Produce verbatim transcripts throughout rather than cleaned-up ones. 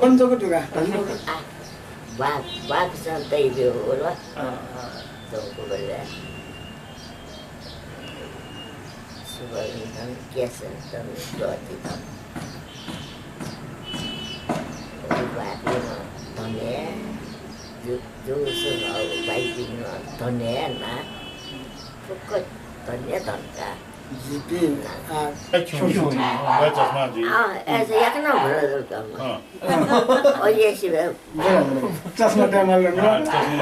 पञ्चको दुगा, धन्यवाद। आ, बा-, बापसं तइब्यो होला। अँ, अँ। जौको बेला। सुबलन्थन, केसन्थन, ज्योतिथन। बापिं धन्य, जु-, जुसुन बाइपिं धन्य ना। फुक्क धन्य धन्का। जिपिं, आ, ए, छु, छु, छु, छु। ए, चस्मा जी। अँ, ए, से याकनं भर दल काम। अँ। ओ, ये सिबे। चस्मा टाइम आल ना। अँ, चस्मा टाइम।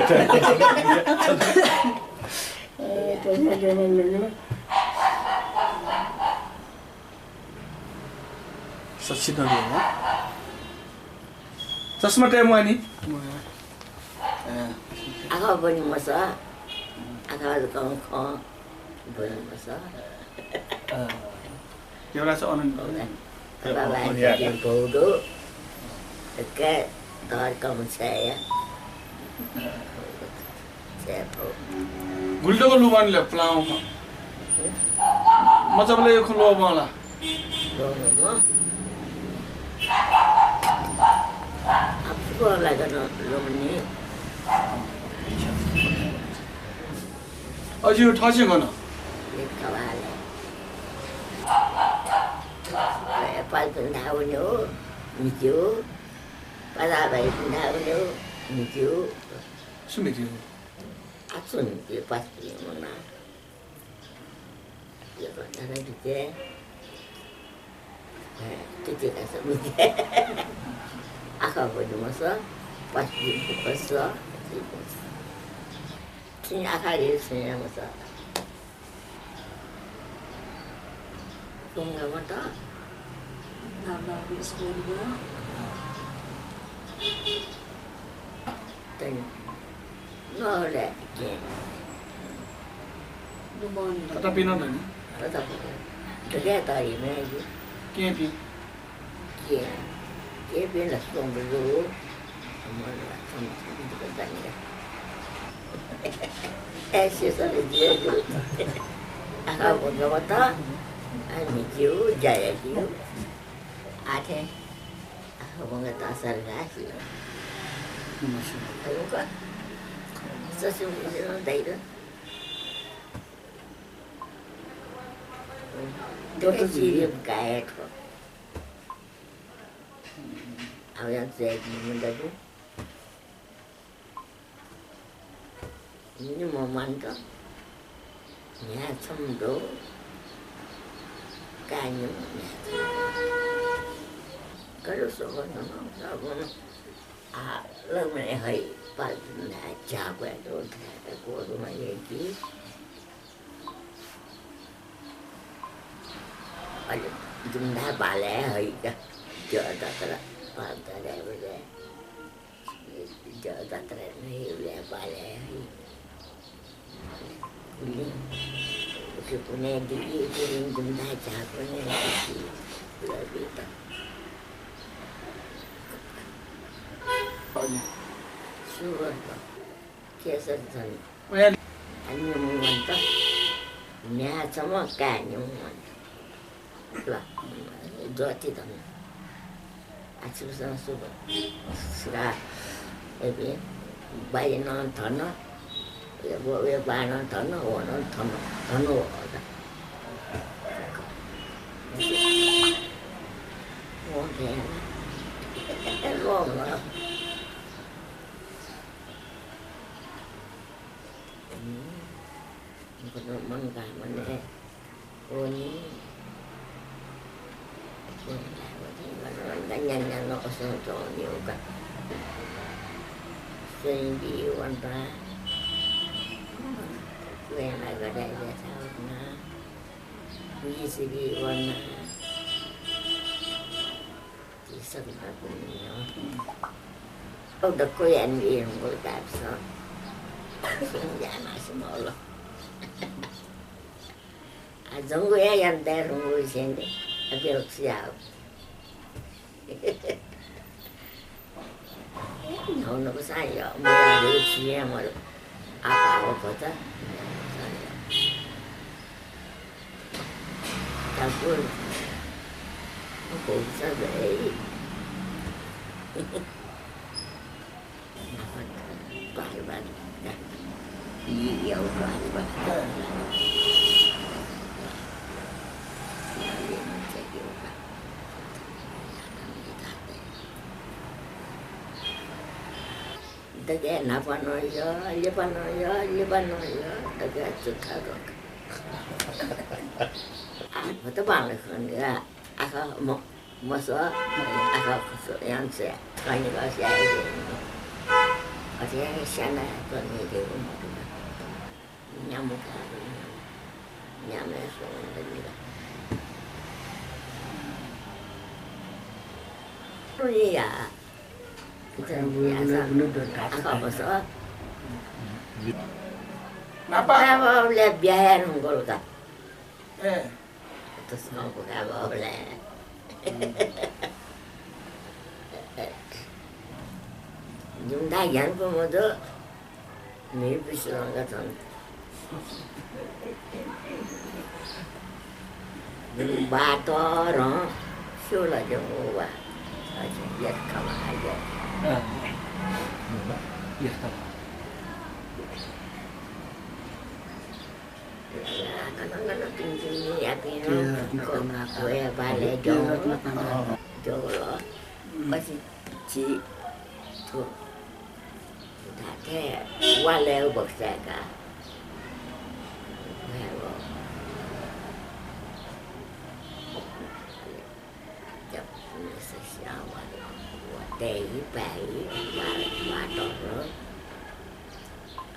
ए, चस्मा टाइम आल ना। सच्ची धन्यवाद। चस्मा टाइम वानी। ए। आखः ब्वने मसः। आखः जक खँ ब्वने मसः। अ, एउटा चाहिँ अनन्त। बाबा, या, या। भौ दु। के तर कम छ या। छ भौ। गुलि तक लुमन ले प्लाउ। मचाबले यो खँ ल्वःबं ला। ल्वःबं। आफू ला गन ल्वःबनी। अझ यो थःसिं गन? लिखवाले। ए, पालपिं धाउनु, मिज्यू। पाला भाइपिं धाउनु, मिज्यू। सु मिज्यू? आचुन, यो पासपिं मना। यो भन्दा बिते। ए, तिते का सु मिज्यू। आखः ब्वने मसः, पासपिं फुक्क सः। छिं आखः रे सुने मसः। तुंगा मत। नाम नाम स्कूल गयो। तनी। नले के। दुमन। कता पिन धनी? कता पिन। गया तारी में जी। के पि? के, के बेला सोंगलो, मन ला थम थम दुःख जाने। ऐसे सरे दिए जो। आखः ब्वंगवत, आ मिज्यू, जाया ज्यू। आथे, आखः ब्वंगवत सरे राखी। अयो का। ससु मिज्यू दाइरो। दो तो दो तो दीदी। गाय थो। अब यहाँ से एक मिनट दे। नि मोमान तो। यहाँ छम दो। कान्यो यहाँ छम। करो सोगो नो, सोगो नो। आ, लगमने है, पाल ना जा को दो, को दो मैं ये की। अले जुम्धा बाले है का, जो दतरा, पाल दरे बले, जो दतरा नहीं ले बाले है। कुलिं, उके पुने दिकी, कुलिं जुम्धा जा पुने दिकी, लबी ता। सुवर का, केसर धन। ओया। आ निम्ह वंत। म्ह्याय् छम्ह, काय् निम्ह वंत। ला, ज्योति धन। आ छिकपिन्सं सु गा? एबे बाइनं धन, ए, व, व बानं धन, वनं धन, धन वःगु। वं धयाना। वं वः। हम्म। मनकामना वनी। न्यान्यान असं च्वंगु का। स्वइबी वंता। वेला गडाइ देसा वना। पुलिसबी वना। तिसक बाकुन्यो। औ दक्को यान ये हंगोल कापसं। सुन या मासि मौल। आ जंगु या यान दे हंगोल सेंदे। अबे उक्सिया। हुनको सां या, मया रे छिया मर। आपा हो भचा। ताकुर। भोक्सा गए। बार बार। ये, ये, बार बार। दकलय् न्हापा नं यः, लिपा नं यः, लिपा नं यः, दकलय् चुत्था दु। आ, मत बांलाक खन या, आखः म, मसः, आखः खसः, यान्सय्, खनिक स्याये। अथे स्यानाः कन्हय् देगु मत। न्याम्ह का, न्याम्ह, न्याम्ह स्वंगू दनि का। उलि या। आखः मसः। नापा। नापा उलि ब्याहा याये धुंकल का। ए। तसकं बुगा बबलय्। जिमित ज्ञान प मजू, न्हिं बिस्युं का छन। जिमि बाः तःधं स्यू ला जिमि वा। अच्छा, यस खमा, यस। अँ। यस खमा।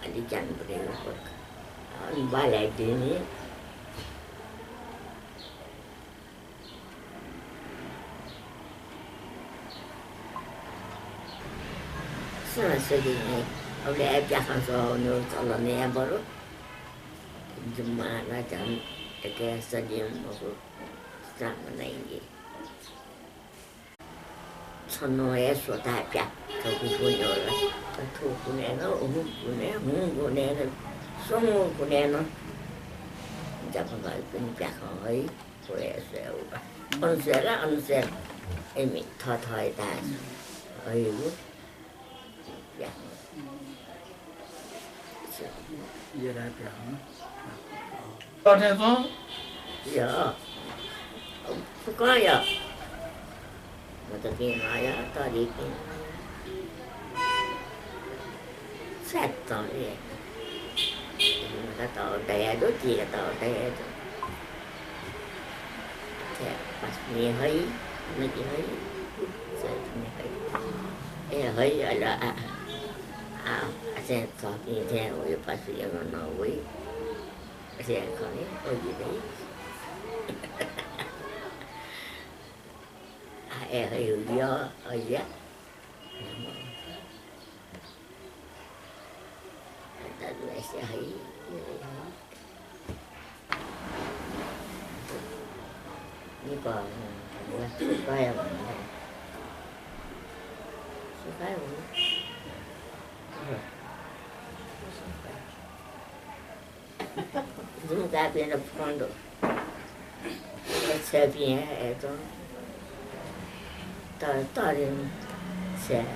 अले ज्ञान बढे। अनि बालय् दिने। सुनां सदिने। अबलय् प्याखं सः वनेगु चलन या बरु। जुम्मा ला झन एक सदिं मखु, सुनां मनाइगे। छन्हु हे स्वता प्या, थुकु गुने वल। थुकु गुने न, उहु गुने, हुँ गुने न, स्वंगू गुने न। जब भाजु पनि प्याखं है, व हे स्वये वल। अन स्वये ला, अन स्वये ला। इमि थःथः हे धाःसा हइगु। प्याखं। अथे च्वं। या। फुक्कं या। मत पिं नं या, तरि पिं नं या। सात तं या। मत तः दया दु, ती तः दया दु। अथे पासुनि हइ, नकि हइ, सय्‌तुनि हइ। ए हइ, अले आ, आ, आ, अथे थःपिं थें वइ, पासुनि नं वइ। अथे खने, वइ दइ। आ, ए, हयो, या, हया। दाजुभाइसे हया, हया। निकः, हया, हया। जिमि काय्‌पिं ला फुक्कं दु। छय्‌पिं हे च्वं। तर तःधिम्ह छय्।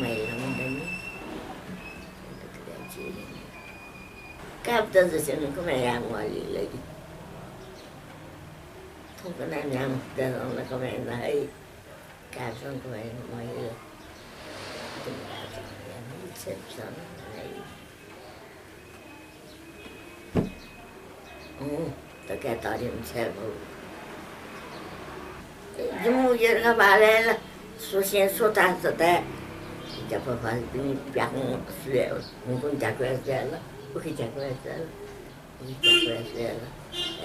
माइला मदनि। काय्‌पिन्त जसें नं कमय् याये म्वाःलि लगे। थौंकन्हय् म्ह्याय्‌मखुत नं कमय् याना हइ। काय्‌पिन्सं कमय् याना म्वाःलि। इच्छा नं हइ। हुँ, त काय् तःधिम्ह छय् भु। जिमि उज्यार का बालय् ला स्वसें स्वता सताय्। जप भाजु पिनि प्याखं स्वये, हुंकुन झ्याकुया स्वये ला, उखे झ्याकुया स्वये ला। उखे झ्याकुया स्वये ला।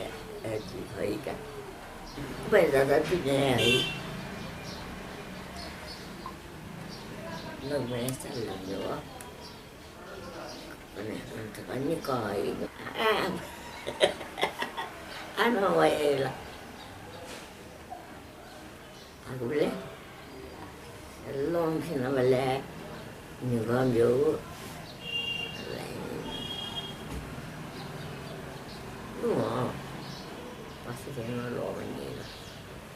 ए, ए, जि हइ का। उबय् जादा पिने हइ। नगमय् साल लग्यो। अने, अन त कन्हय् कः हइ। आ, आ, न वये ला। गुबलय् लं फिनाबलय् न्हिगः ब्यू। नु हँ, पासा थें नं ल्वःमनी ला।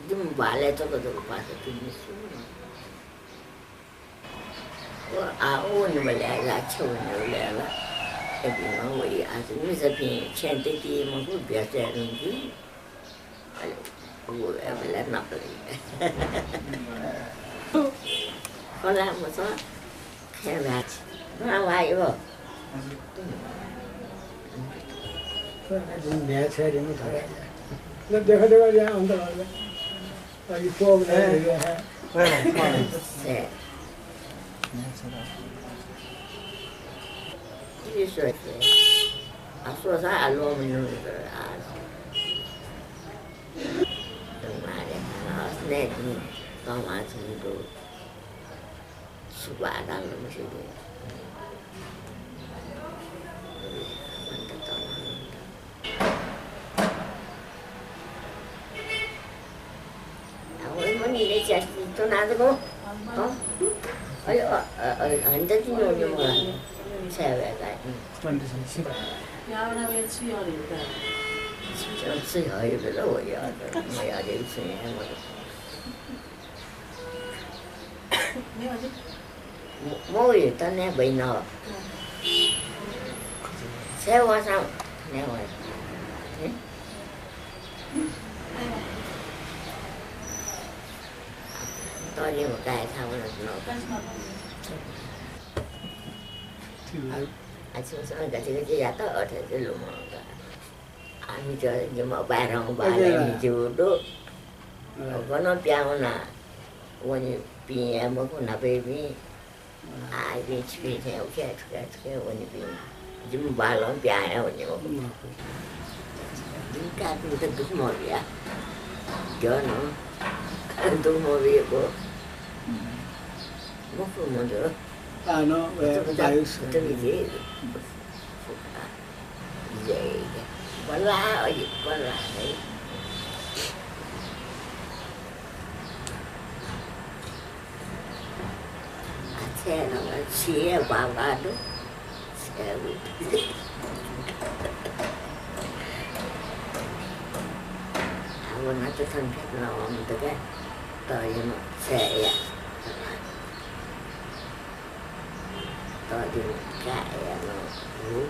जिमि बालय् तक जक पासा थुइनि सुं नं। व आ, व वनेबलय् ला, छेँ वनेबलय् ला, इपिं नं वइ। आः मिसापिं छेँ तइति मखु, भ्यसय् धुंकी। अले व एबलय् नापलाइ। कला मचा खय् भाय्। दुना भाय् हो। भ्याः छ्याइदिनु धकाः। ल, देखा देखा ल्या अन्त ल। अघि पोग ल्या। से। आ, स्वसा आ ल्वःमनी नु आ। मारे, हँ, स्नेह दिन, कमा छुं दु। सुभाय् धाल मसिनि। अब मनी ले च्यास्ती तो ना दो। हँ? अरे, अ, अ, अ, हन्त दिन होने मला। छः बजे का। म, मौइ तने बैन। छः वासा ने वाइ। तले म काय था वन न। आ, आ, छु, छु, गति, गति, या त, अथे, अथे लुमंका। आमि च, जिमि बाय्‌धंगु बालय् मिजु दु। अँ। गन प्याहां वना वनीपिं हे मखु, न्हापायापिं। अँ। आः, इपिं छिपिं थें उखे, थुखे, थुखे वनीपिं। जिमि बालं प्याहां हे वनी मखु। मखु। जिमि काय्‌पिन्त दुःख मबिया। ज्या नं दुःख मबियागु। अँ। मखु, मजू। आः नं, ए, बायुस। बल्ला, अले बल्ला है। आ, छेँ नं, छिं हे बाबा दु। छेँ दु। आ, व नाच थन फेक नं वंगु दु का। त यन छेँ या। त दिन का या नं हु।